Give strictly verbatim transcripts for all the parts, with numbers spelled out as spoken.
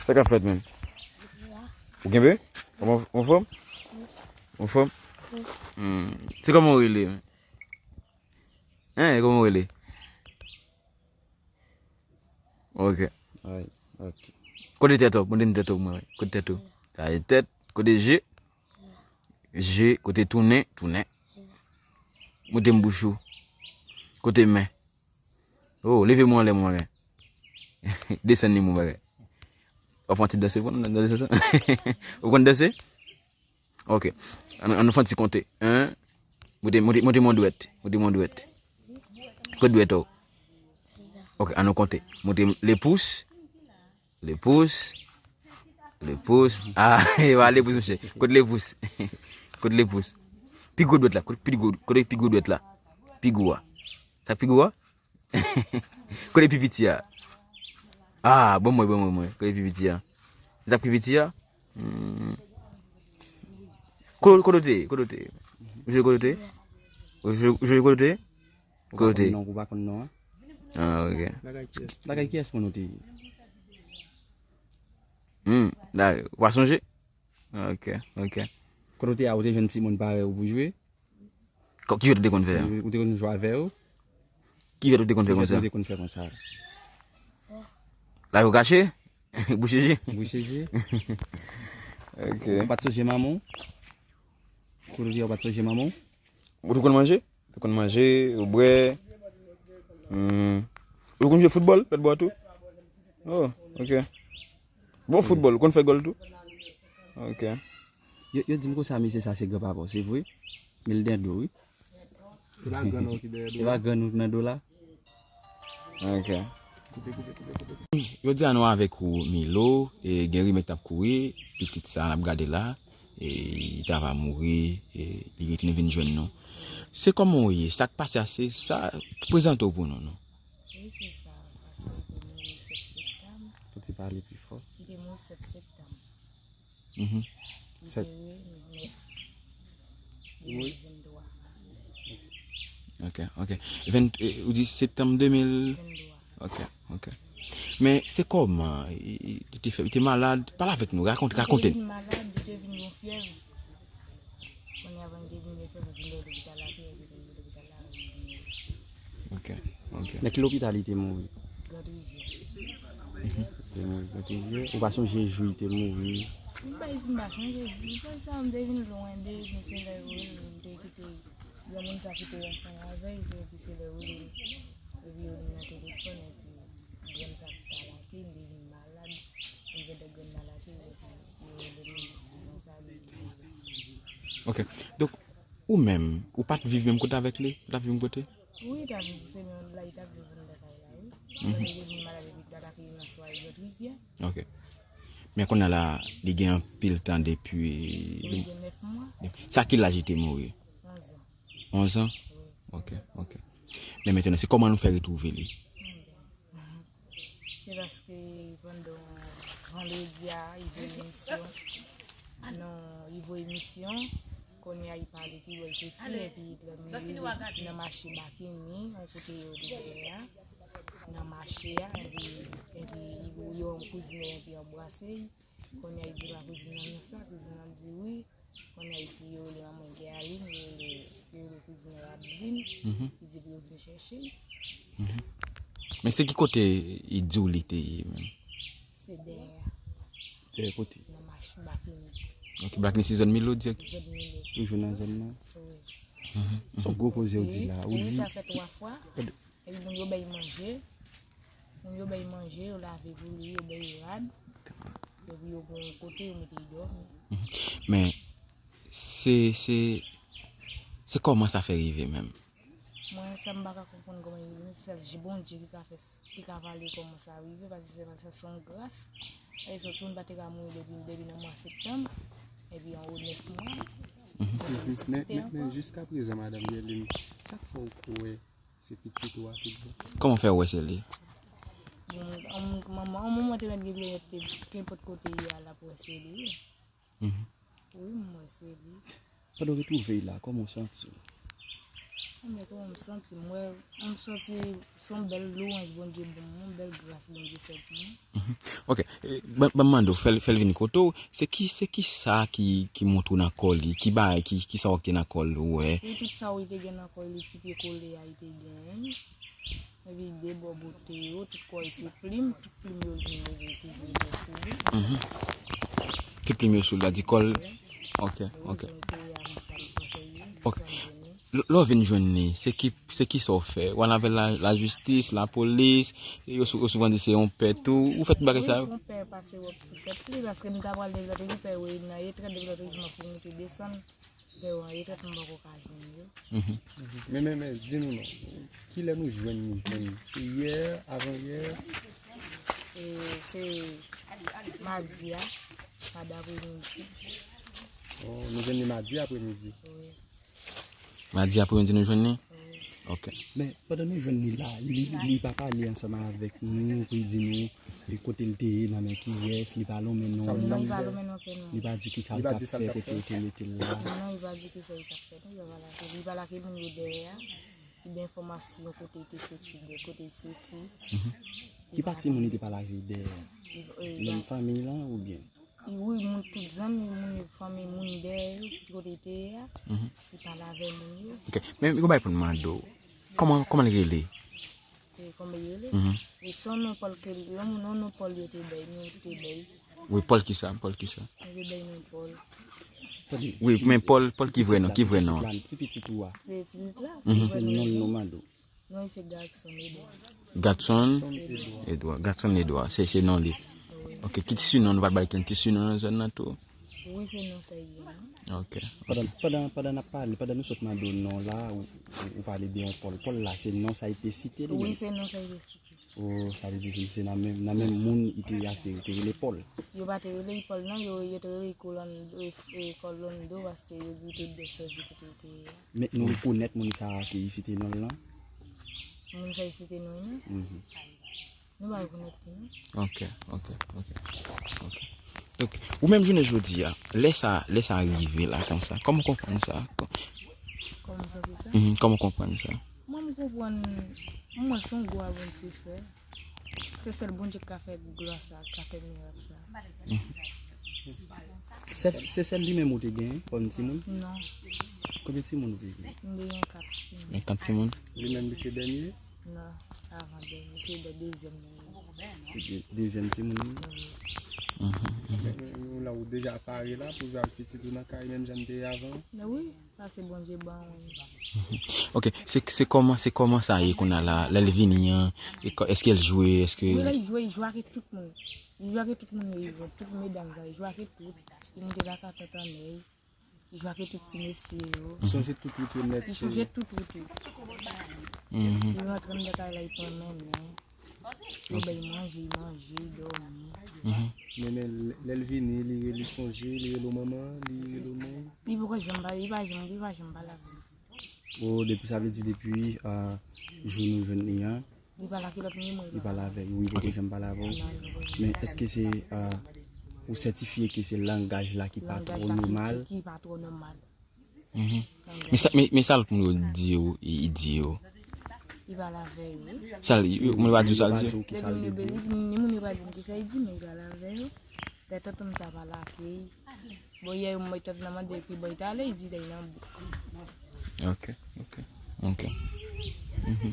Sa k ap fèt menm? Ou kenbe? Kòman, anfòm? Anfòm? Hmm. Se kòman w rele? Hein, kòman w rele? Ok. Wi, ok. Kote tèt ou? Montre m tèt ou mwen. Kote tèt ou? Sa e tèt. Kote je? Je. Kote tounen? Tounen. Montre m bouch ou. Kote men? Oh, leve men anlè mwen bagay. Desann li mwen bagay. W ap fè yon ti danse pou nou, danse sa? Ou konn danse? Ok. Ann, ann nou fè yon ti konte. Hein? Montre, montre, montre mwen dwèt. Montre mwen dwèt. Kote dwèt ou? Ok, ann nou konte. Montre m le pouce. Le pouce. Le pouce. Ah, e pa le pouce, mesye. Kote le pouce? Kote le pouce? Pi gwo dwèt la. Kote pi gwo, kote pi gwo dwèt la? Pi gwo a. Sa pi gwo a? Kote pi piti a? Ah, bon mwen, bon mwen, mwen. Kote pi piti a? Sa pi piti a? Hmm. Kote, kote w te ye? Kote w te ye? Ou jwe kote w te ye? Ou jwe, ou jwe kote w te ye? Kote w te ye? Ou pa konn non an? Ah, ok. Lakay kiyès? Lakay kiyès moun ou te ye? Hmm, la, ou pa sonje? Ok, ok. Kote w te ye a, ou te jwenn timoun parèy ou pou jwe? Ki jwèt ou te konn fè a? Ou te konn jwe avè yo? Ki jwèt ou te konn fè konsa? Ki jwèt ou te konn fè konsa? Lari ou kache? Bouch e je? Bouch e je. Ok. Ou pa t sonje manman w? Kote w te ye a, ou pa t sonje manman w? Ou te konn manje? Ou te konn manje, ou bwè? Hmm. Ou te konn jwe foutbòl, lòt bò a tou? Oh, ok. Bon foutbòl, ou konn fè gòl tou? Ok. Yo, yo di m konsa, mesye sa se granpapa w, se vre? Men l nan do, wi. E pa grann ou ki dèyè do la? E pa grann ou ki nan do la? Ok. Koupe, koupe, koupe, koupe. Jodi a nou avèk ou, Milo, e gen rimè k t ap kouri, pitit sa n ap gade la, e li ta va mouri, e li retounen vin jwenn nou. Se kòman w ye? Sa k pase a, se sa, prezante w pou nou, non. Wi, se sa, paske li te mouri sèt septanm. Fò ti pale pi fò. Li te mouri sèt septanm. Mhm. Li te nèf. Wi. De mil venntwa. Ok, ok. Ven, eh, ou di septanm de mil? Venntwa. Ok, ok. Men se kòman, i, i, li te fè, li te malad? Pale avèk nou, rakonte, rakonte n. Li te vin malad, li te vin gon fyèv. Kounye a, avan li te vin gen fyèv, li vin lopital la, epi li vin lopital la, li vin mouri. Ok, ok. Nan ki lopital li te mouri? Grann Rivyè. Li te mouri Grann Rivyè. Ou pa sonje jou li te mouri? M pa, m pa sonje jou. Pou sa, m te vin lwen de, men se lè yo rele m, m te kite granmoun sa ki te ansanm avè l, se, epi se lè yo rele m, epi yo di m nan telefòn, epi grann sa ki t alake, m te vin malad, m gentan grann alake, epi yo rele m, konsa, li mouri. Ok. Donk, ou menm, ou pa t viv menm kote avèk li? Ou t ap viv menm kote? Wi, li t ap viv, se menm la, li t ap viv anndan kay la, wi. Mhm. Lè li te vin malad, epi li t atake nan Swayi Grann Rivyè. Ok. Men kounye a la, li gen anpil tan depi. Wi, li gen nèf mwa. Sa ki laj li te mouri? Onz an. Onz an? Wi. Ok, ok. Men mentnan, se kòman nou fè retwouve li? Se paske pandan vandredi a, li voye misyon. Non, li voye misyon. Kounye a, li pale ki bò li soti, epi li nan mache Bakini, yon kote yo te dèyè a. Nan mache a, epi, epi li, yon kouzin li, epi anbrase l. Kounye a, li di pa kouzin nan men sa, kouzin nan di wi. Kounye a, li di yo rele manman Guerline, yo rele, yo rele kouzin nan Adeline, li di pou yo vin chèche l. Mhm. Men se ki kote li di w li te ye menm? Se dèyè a. Dèyè kote? Nan mache Bakini. Ok, Bakini se zòn Milo dirèk? Zòn Milo. Toujou nan zòn nan? Wi. Mhm. Se yon gwo koze w di la. Wi, sa fè twa fwa. Epi moun yo bay manje. Moun yo bay manje, yo lave pou li, yo bay rad. Epi yo gon kote yo mete li dòmi. Mhm. Men, se, se, se kòman sa fè rive menm? Mwen, sa m pa ka konprann kòman li rive, men se sèl Bondye ki ka fè, ki ka pale kòman sa rive, paske se, se yon gras. Sa vle di yon timoun pa te ka mouri depi, depi nan mwa septanm, epi anwo nèf mwa. Mhm. Men, men, men, men jiskaprezan, madanm Guerline, sa k fè w kwè se pitit ou a tout bon. Kòman w fè wè se li? Bon, an, manman, an, manman te mèt gen, te, kenpòt kote li ye a, l ap wè se li, wi. Mhm. Wi, m wè se li. Pandan w retwouve l la, kòman w santi w? Anben, kòman m santi m? M wè, m santi se yon bèl lwanj Bondye ban m, yon bèl gras Bondye fè pou mwen. Mhm. Ok, e, ban ban m mande w, fè l fè l vin kote w, se ki, se ki sa ki, ki montre w nan kò li, ki bagay, ki, ki sa w te nan kò l ou wè? Li tout sa w te gen nan kò li, ti pye kole a, li te genyen. Epi de bò bote yo, tout kò l se plim, tout plim yo vin leve toujou rive sou li. Mhm. Tout plim yo sou li, la di kò l. Ok, ok. Ok. L- Lè w vin jwenn li, se ki, se ki sa w fè? W al avè l la, lajistis, lapolis, yo sou- yo souvan di se yon pè tou. Ou fè tout bagay sa yo? Wi, yon pè pase wòp sou tèt li, paske m ta pral devlope, li pè yo nan etrèt, devlope jima pou moute desann. Pè yo an etrèt, m poko ka jwenn yo. Mhm. Mhm. Men, men, men, di nou non, kilè nou jwenn li menm? Se yè, avan yè? E se madi a, madi apremidi. Oh, nou jwenn li madi apremidi? Wi. Madi apremidi nou jwenn li? Wi. Ok. Men, pandan nou jwenn li la, li, li pa pale ansanm avèk nou pou l di nou e kote l te ye, nan men kiyès, li pa lonmen non li. Non, li pa lonmen non ke nou. Li pa di ki sa l t ap fè, kote yo te mete l la. Non, li pa di ki sa li t ap fè, non, li pa pale ak, li pale ak moun yo dèyè a, li bay enfòmasyon kote li te soti, de kote li soti. Mhm. Ki pati moun li te pale avè dèyè a? Menm fanmi lan oubyen? Wi, moun tout zanmi, moun fanmi, moun dèyè yo, ki kote li te ye a, mhm, li pale avè moun yo. Ok, men yon bagay pou m mande w. Kòman, kòman l rele? E kòman li rele? Mhm. E se yon non Pòl ke, yon non, non Pòl yo te bay, nou te bay. Wi, Pòl kisa? Pòl kisa? Yo te bay non Pòl. Wi, men Pòl, Pòl ki vrè non, ki vrè non? Ti pitit ou a. Se ti pitit la. Mhm. Se non l nou mande w. Non, li se Gadson Edouard. Gadson Edouard. Gadson Edouard, se, se non li. Wi. Ok, ki ti sinon nou pa t ba l, ki ti sinon nan zòn nan tou? Wi, se non sa li ye, non. Ok, ok. Pandan, pandan, pandan n ap pale, pandan nou sot mande w non la, ou, ou, ou pale de yon Pòl. Pòl la, se non sa li te site li menm? Wi, se non sa li te site. Oh, sa vle di se, se nan menm, nan menm moun li te, te, te rele Pòl. Yo pa te rele li Pòl, non, yo, yo te rele li Kolando, e, e, Kolando, paske yo di te byen sèvi kote li te ye a. Men nou rekonèt moun sa a ke li site non l lan? Moun sa li site non l lan? Mhm. Nou pa rekonèt li, non. Ok, ok, ok, ok. Donk, ou menm jounen jodi a, lè sa, lè sa rive la konsa, kòman w konprann sa? Kòman m santi sa? Mhm, kòman w konprann sa? Mwen, m konprann, m wè se yon gwo a Bondye fè. Se sèl Bondye k ka fè glwa sa, k ka fè mirak sa. Mhm. Se, se sèl li menm ou te genyen kòm timoun? Non. Konbyen timoun ou te genyen? M te gen kat timoun. Gen kat timoun? Li menm li se dènye? Non, avan dènye, se de dezyèm li. Se de, dezyèm timoun li? Wi. Mhm, mhm. Ou la, ou deja pare la pou jwe ak pitit ou nan kay, menm jan m te ye avan? Wi, sa se Bondye ban mwen. Mhm. Ok, se, se kòman, se kòman sa ye kounye a la, lè l vini an, e kò- èske l jwe, èske... Wi, lè l jwe, l jwe ak tout moun. Li jwe ak tout moun yo, li jwe tout medam sa, li jwe ak tout. Li moute lakay tantan nèy. Li jwe ak tout ti mesye yo. Li sonje tout wout yo nèt. Li sonje tout wout yo. Mhm. Li rantre anndan kay la, li pran mennen. Li bay manje, li manje, li dòmi. Mhm. Men, men, lè, lè l vini, li, li sonje, li rele w manman, li rele w non. Li poko janm pa, li pa janm, li pa janm pale avè m. Oh, depi, sa vle di depi, ah, jou nou jwenn li an. Li pale ak lòt moun, li pale avè l. Wi, li poko janm pale avè w. Non, li poko janm pale avè m. Men èske se, ah, ou sètifye ke se langaj la ki pa twò nòmal? Langaj la ki, ki pa twò nòmal. Mhm. Men sa, men, men sa lòt moun yo di yo, li, li di yo? Li pale avè yo, wi. Sa l, moun yo pa di w sa l di yo? Li pa di w ki sa l te di? Ni moun yo pa di m ki sa l di, men li pale avè yo. Lè tantan m sa pale ak li. Bon, yè, mwen te nan mande ki bò li t ale, li di li nan bouk. Ok, ok, ok. Mhm.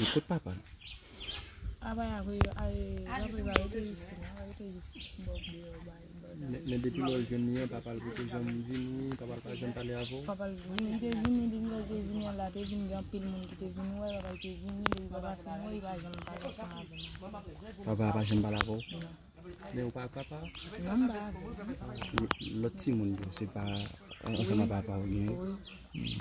E kot papa l? Apa, apre, apre, apre, pa rete isit, non, pa rete isit, bò deyò, bay, bò deyò. Men, men depi lè w jwenn li an, papa l poko janm vini, papa l pa janm pale avè w? Papa l vini, li te vini, depi lè l te vini an la, te vin gen anpil moun ki te vin wè, papa l te vini, depi papa fin wè, li pa janm pale ansanm avè m. Papa a pa janm pale avè w? Non. Men ou pa ak papa? Non, m pa avè l. Lòt timoun yo, se pa ansanm ak papa ou gen? Wi.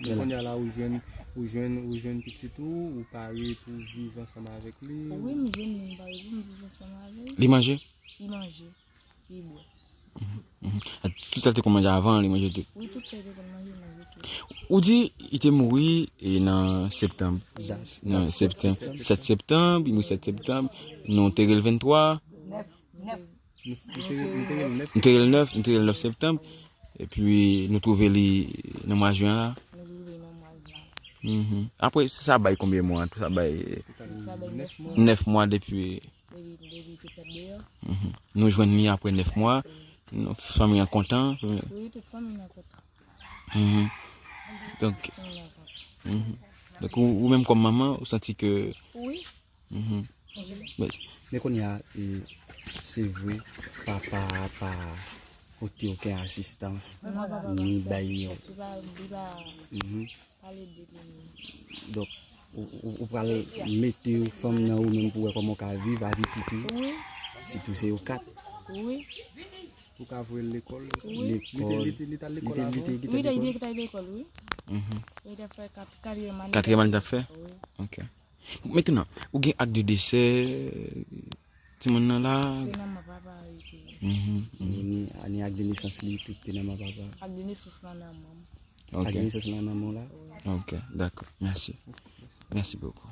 Men kounye a la, ou jwenn, ou jwenn, ou jwenn pitit ou, ou pare pou viv ansanm avèk li? Wi, m jwenn li, m pare pou m viv ansanm avè l. Li manje? Li manje. Li bwè. Mhm, mhm. Tout sa l te konn manje avan, li manje tou? Wi, tout sa l te konn manje, li manje tou. Ou di li te mouri, e, nan septanm. Nan septanm, sèt septanm, li mouri sèt septanm. Nou te rele venntwa. Nou te rele nèf. Nou te rele nèf, nou te rele nèf septanm. Epi nou twouve li nan mwa jen la. Nou twouve li Mhm. Apre, sa bay konbyen mwa? Sa bay Sa bay nèf mwa. nèf mwa depi. Depi depi te fèt deyò. Mhm. Nou jwenn li apre nèf mwa. Nou, fanmi an kontan. Wi, tout fanmi nan kontan. Mhm. Donk, Fanmi nan kontan. mhm. Donk, ou, ou menm kòm manman, ou santi ke. Wi. Mhm. Men kounye a, e, se vre, papa a pa pote okenn asistans, Non, papa pa ni fè bay yo. asistans, li pa, li pa, Mhm. pa ede li. Donk, ou, ou, ou pral mete fanm nan ou menm pou wè kòman w ka viv a pitit ou, Wi, sitou se yo kat. wi, Ou ka voye l lekòl. wi. Li te, li te, li t al lekòl avan. Li te, li te Wi, kite li lekòl. te lekòl, wi. Mhm. Li te fè kat, katriyèm ane. Katriyèm ane t ap fè? Wi. Ok. Mentnan, ou gen ak de desè timoun nan la? Se nan men papa li te. Mhm, mhm. Ni, ni ak de nesans li, tout te nan men papa. Ak de nesans lan nan men m. Ok. Ak de nesans lan nan men w la. Ok, dakò. Mèsi. Mèsi bokou.